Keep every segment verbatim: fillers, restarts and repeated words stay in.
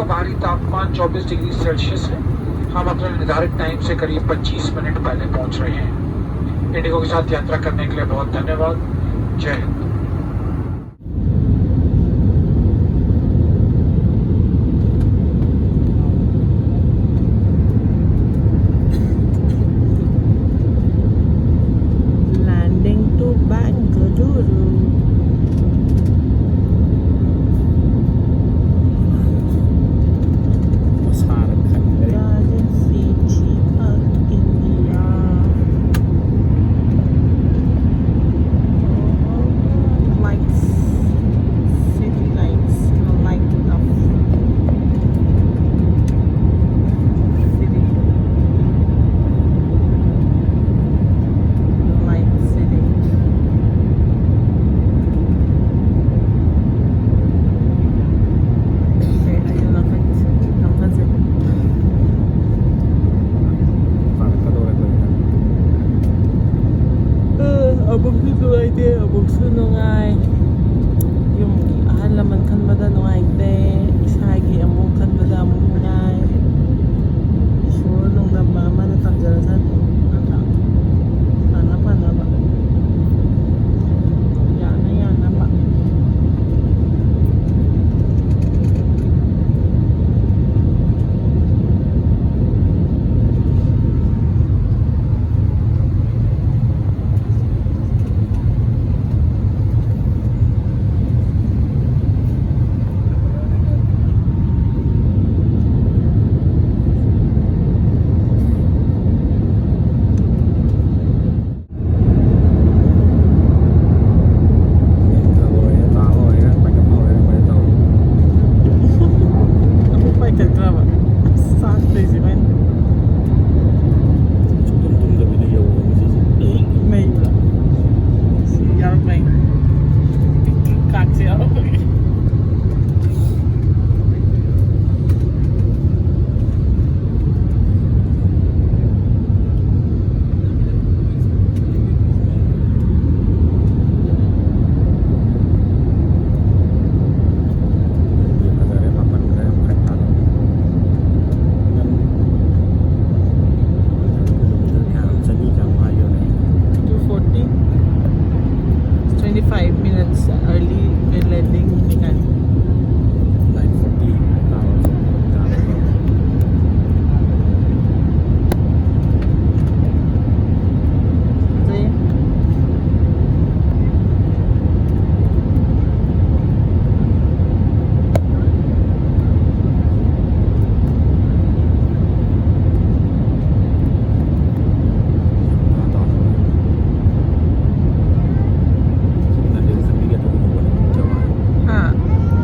बाहरी तापमान चौबीस डिग्री सेल्सियस है। हम अपने निर्धारित टाइम से करीब पच्चीस मिनट पहले पहुंच रहे हैं। इंडिगो के साथ यात्रा करने के लिए बहुत धन्यवाद। जय Hind. Landing to Bengaluru. Garden City of India. Lights, city lights, light up city. Light city. Okay, I don't know if it's, I'm not sure. ꯑ, ꯑꯃꯨꯛꯁꯨ ꯅꯨꯡꯉꯥꯏꯇꯦ, ꯑꯃꯨꯛꯁꯨ ꯅꯨꯡꯉꯥꯏ꯫ ꯌꯨꯝꯒꯤ ꯑꯍꯜ ꯂꯃꯟ ꯈꯟꯕꯗ ꯅꯨꯡꯉꯥꯏꯇꯦ, ꯏꯁꯥꯒꯤ ꯑꯃꯨꯛ ꯈꯟꯕꯗ ꯑꯃꯨꯛ ꯅꯨꯡꯉꯥꯏ꯫ ꯏꯁꯣꯔ ꯅꯣꯡꯗꯝꯕ ꯑꯃꯗ ꯇꯝꯖꯔꯁꯅꯤ꯫ ꯅꯠꯇ꯭ꯔꯥ? ꯐꯅ ꯐꯅꯕ꯫ ꯌꯥꯅ ꯌꯥꯅꯕ꯫ Five minutes early, we're landing. Nine forty. ꯍꯥ?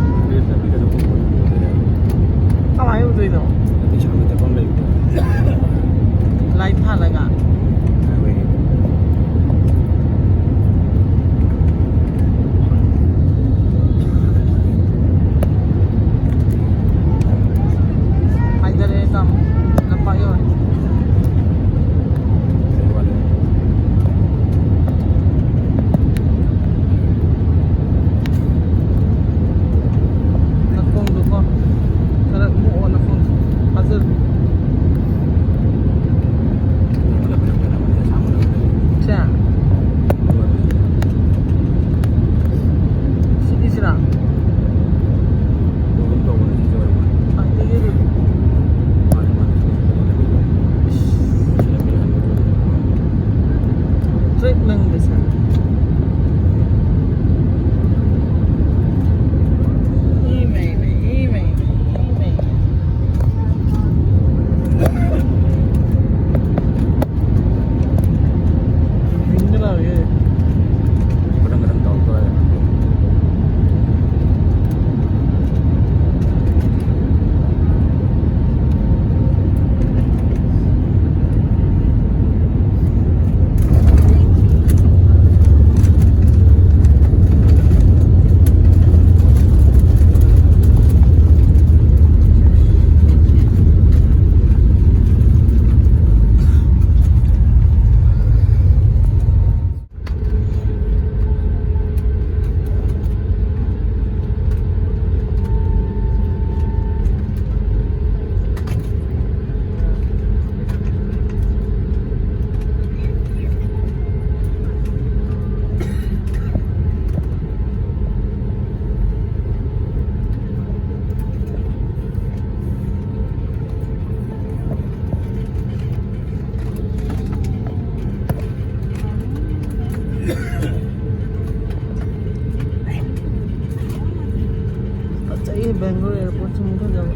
ꯕꯦꯡꯒ꯭ꯂꯣꯔ ꯑꯦꯌꯔꯄꯣꯔꯠ ꯆꯪꯒꯗꯕ꯫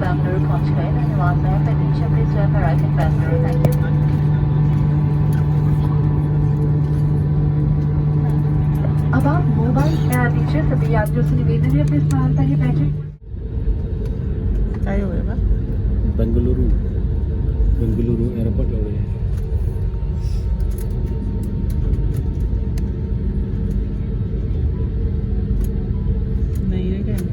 Bangalore पहुंच गए, धन्यवाद। May I please have this train arrive in Bangalore? Thank you. अब आप मोबाइल ध्यान दीजिए, सभी यात्रियों से निवेदन है, अपने स्थान पर ही बैठे। ꯀꯥꯏ ꯌꯧꯋꯦꯕ? ꯕꯦꯡꯒꯂꯨꯔꯨ꯫ ꯕꯦꯡꯒꯂꯨꯔꯨ ꯑꯦꯌꯔꯄꯣꯔꯠ ꯌꯧꯔꯦ꯫ ꯅꯩꯔꯦ ꯀꯩꯅꯣ꯫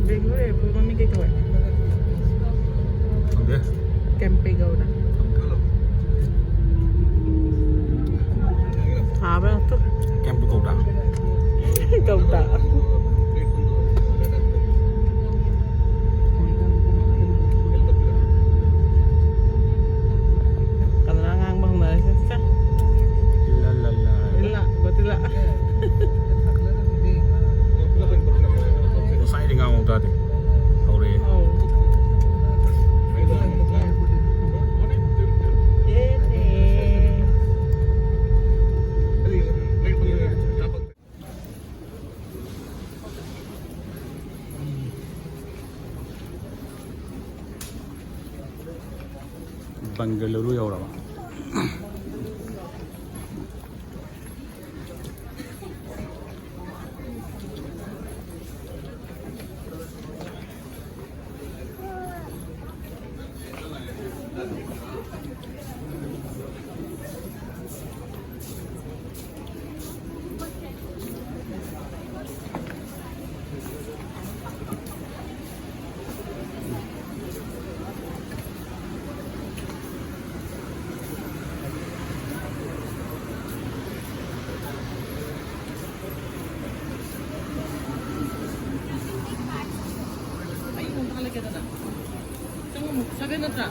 ꯕꯦꯡꯒꯂꯨꯔꯨ ꯑꯦꯌꯔꯄꯣꯔꯠ ꯃꯃꯤꯡ ꯀꯩ ꯀꯧꯋꯦ? ꯈꯪꯗꯦ꯫ ꯀꯦꯝꯄꯦꯒꯧꯗ꯫ ꯊꯥꯕ ꯉꯥꯛꯇ꯫ ꯀꯦꯝꯄꯦꯒꯧꯗ꯫ ꯀꯧꯗ꯫ ꯀꯅꯥ ꯉꯥꯡꯕ ꯍꯧꯅꯔꯁꯦ? ꯂꯥ, ꯂꯥ, ꯂꯥ꯫ ꯏꯂꯥ, ꯒꯣꯇꯤꯂꯥ꯫ ꯉꯁꯥꯏꯗꯤ ꯉꯥꯡꯍꯧ ꯇꯥꯗꯦ꯫ ꯍꯧꯔꯛꯑꯦ꯫ ꯑꯧ꯫ ꯑꯦꯅꯦ꯫ ꯕꯪꯒꯂꯨꯔꯨ ꯌꯧꯔꯕ꯫ ꯑꯩ ꯑꯃꯨꯛ ꯍꯜꯂꯛꯀꯦꯗꯅ꯫ ꯆꯪꯉꯝꯃꯨ꯫ ꯁꯚꯦꯟ ꯅꯠꯇ꯭ꯔꯥ?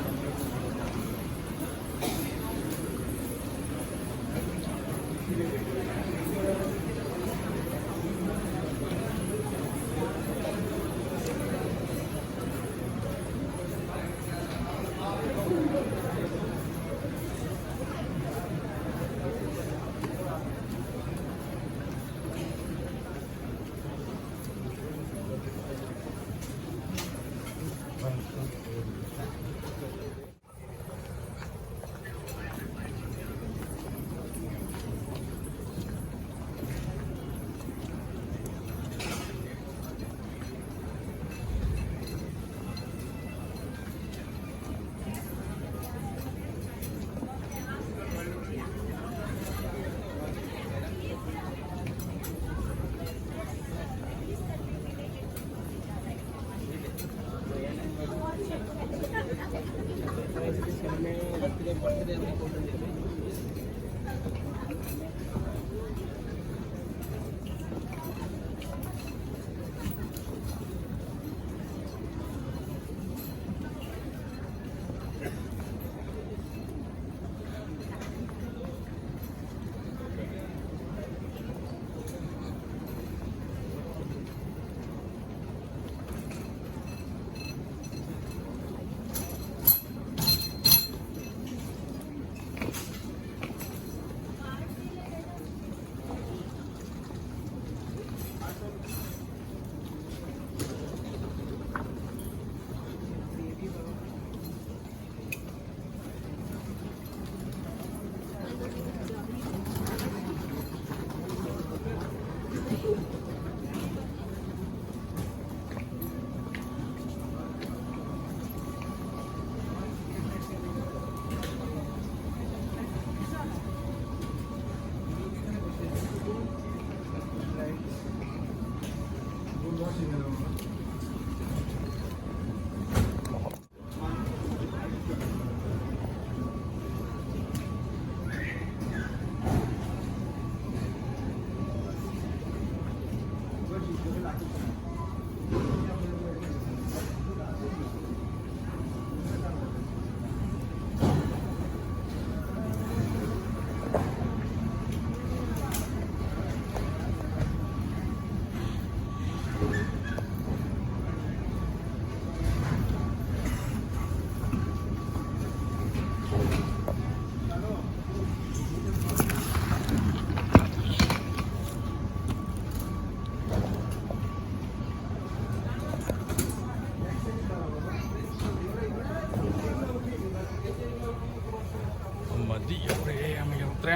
ꯑꯃꯗꯤ ꯌꯧꯔꯛꯑꯦ, ꯑꯃ ꯌꯧꯔꯛꯇ꯭ꯔꯦ꯫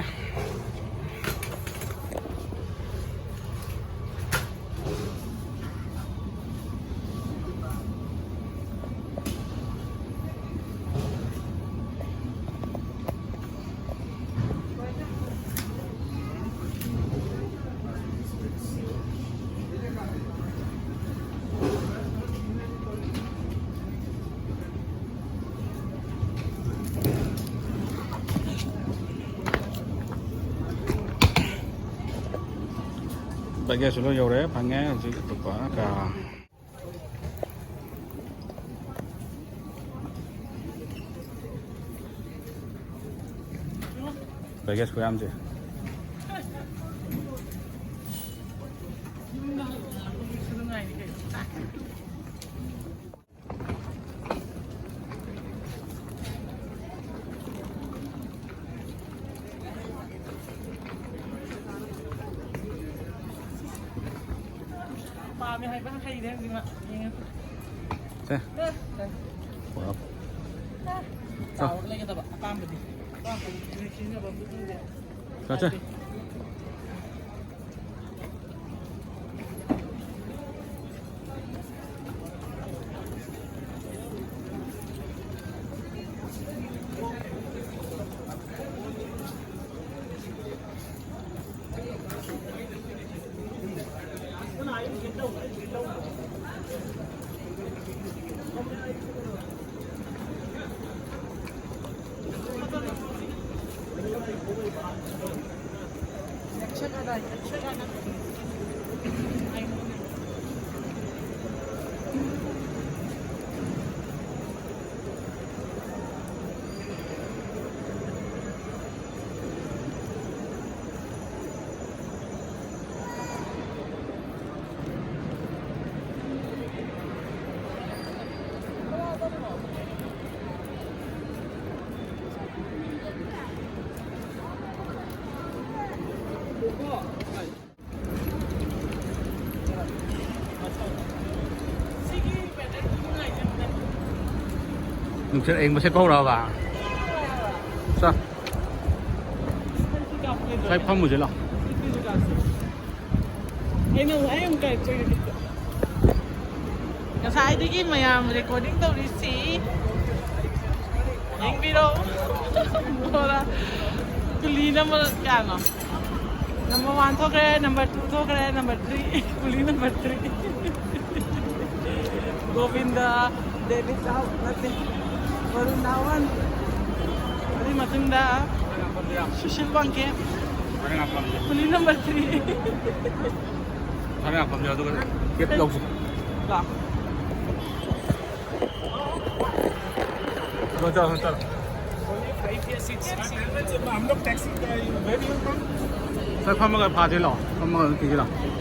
ꯕꯦꯒꯦꯖꯁꯨ ꯂꯣꯏ ꯌꯧꯔꯦ, ꯐꯪꯉꯦ꯫ ꯍꯧꯖꯤꯛ ꯑꯇꯣꯞꯄ ꯀꯥ꯫ ꯕꯦꯒꯦꯖ ꯈꯨꯌꯥꯝꯁꯦ꯫ ꯄꯥꯝꯃꯦ ꯍꯥꯏꯕ ꯍꯩꯔꯦ ꯍꯧꯖꯤꯛ ꯃꯥ꯫ ꯌꯦꯡꯉꯁꯤ꯫ ꯁꯦ꯫ ꯑꯦ, ꯁꯦ꯫ ꯄꯨꯔꯛꯑꯣ꯫ ꯑꯦ, ꯆꯥꯎꯔꯒ ꯂꯩꯒꯗꯕ ꯑꯄꯥꯝꯕꯗꯤ꯫ ꯑꯄꯥꯝꯕꯗꯤ ꯁꯤꯖꯤꯟꯅꯐꯝꯗꯤ ꯈꯪꯗꯦ꯫ ꯆꯠꯁꯦ꯫ ꯅꯨꯡꯁꯤꯠ ꯑꯏꯪꯕ ꯁꯤꯠꯄ ꯍꯧꯔꯛꯑꯕ? ꯆꯥ꯫ ꯁ꯭ꯋꯥꯏ ꯐꯝꯃꯨꯁꯦ ꯂꯥꯎ꯫ ꯑꯩꯅ ꯑꯃꯨꯛ, ꯑꯩ ꯑꯃꯨꯛ ꯀꯔꯤ ꯆꯣꯏꯔꯒꯦ? ꯉꯁꯥꯏꯗꯒꯤ ꯃꯌꯥꯝ ꯔꯦꯀꯣꯔꯗꯤꯡ ꯇꯧꯔꯤꯁꯤ ꯌꯦꯡꯕꯤꯔꯣ꯫ ꯕꯣꯔꯥ꯫ ꯀꯨꯂꯤ ꯅꯝꯕꯔ ꯀꯌꯥꯅꯣ? ꯅꯝꯕꯔ ꯋꯥꯟ ꯊꯣꯛꯈ꯭ꯔꯦ, ꯅꯝꯕꯔ ꯇꯨ ꯊꯣꯛꯈ꯭ꯔꯦ, ꯅꯝꯕꯔ ꯊ꯭ꯔꯤ꯫ ꯀꯨꯂꯤ ꯅꯝꯕꯔ ꯊ꯭ꯔꯤ꯫ ꯒꯣꯕꯤꯟꯗ, ꯗꯦꯕꯤ ꯆꯥꯎ ꯅꯠꯇꯦ, ꯕꯔꯨꯟ ꯙꯥꯋꯟ꯫ ꯑꯗꯨꯒꯤ ꯃꯇꯨꯡꯗ ꯁꯨꯁꯤꯜ ꯋꯥꯡꯈꯦꯝ꯫ ꯐꯨꯂꯤ ꯅꯝꯕꯔ ꯊ꯭ꯔꯤ꯫ ꯈꯔ ꯌꯥꯝ ꯐꯝꯖ ꯑꯗꯨꯒ ꯀꯦꯞ ꯂꯧꯁꯤ꯫ ꯂꯥ꯫ ꯆꯠꯂꯣ, ꯆꯠꯂꯣ, ꯆꯠꯂꯣ꯫ हम लोग टैक्सी का, where you come? ꯁꯥꯔ, ꯐꯝꯃꯒ ꯐꯥꯁꯤ ꯂꯥꯛꯑꯣ, ꯐꯝꯃꯒ ꯑꯗꯨꯝ ꯊꯤꯁꯤ ꯂꯥꯛꯑꯣ꯫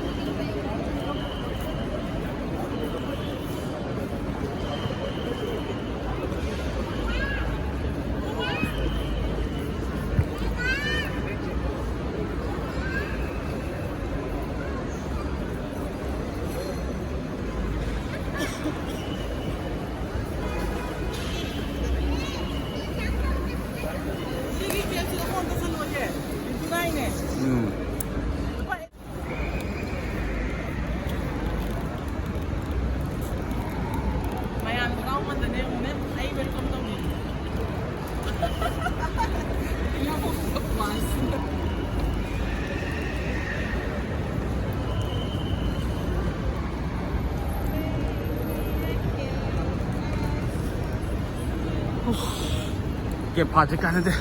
ꯎꯝ꯫ ꯃꯌꯥꯝꯗꯣ ꯉꯥꯎꯃꯟꯗꯅ ꯌꯦꯡꯉꯨꯅꯦ, ꯑꯩ welcome ꯇꯧꯅꯤꯡꯉꯦ꯫ ꯀꯦꯞ ꯐꯥꯠꯁꯦ ꯀꯥꯟꯅꯗꯦ꯫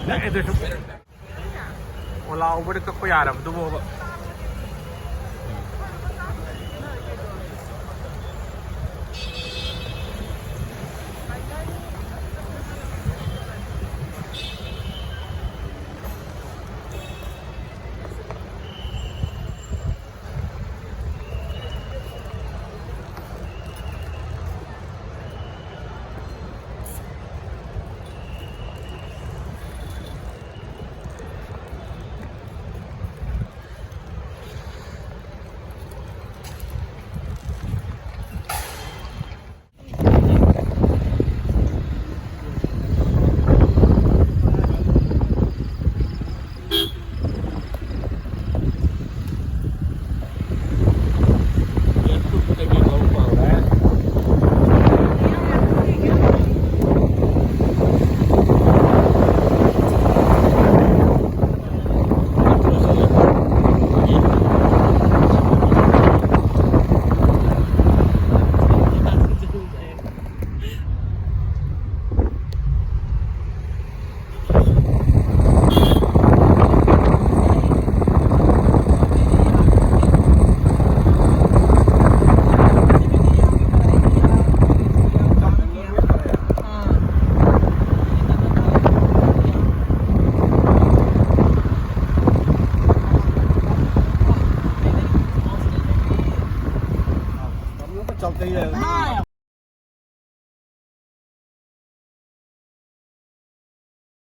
ꯅꯛꯑꯦ ꯑꯗꯨꯁꯨ꯫ ꯑꯣꯂꯥ ꯎꯕꯔꯗ ꯀꯛꯄ ꯌꯥꯔꯕꯗꯨꯕꯣꯕ꯫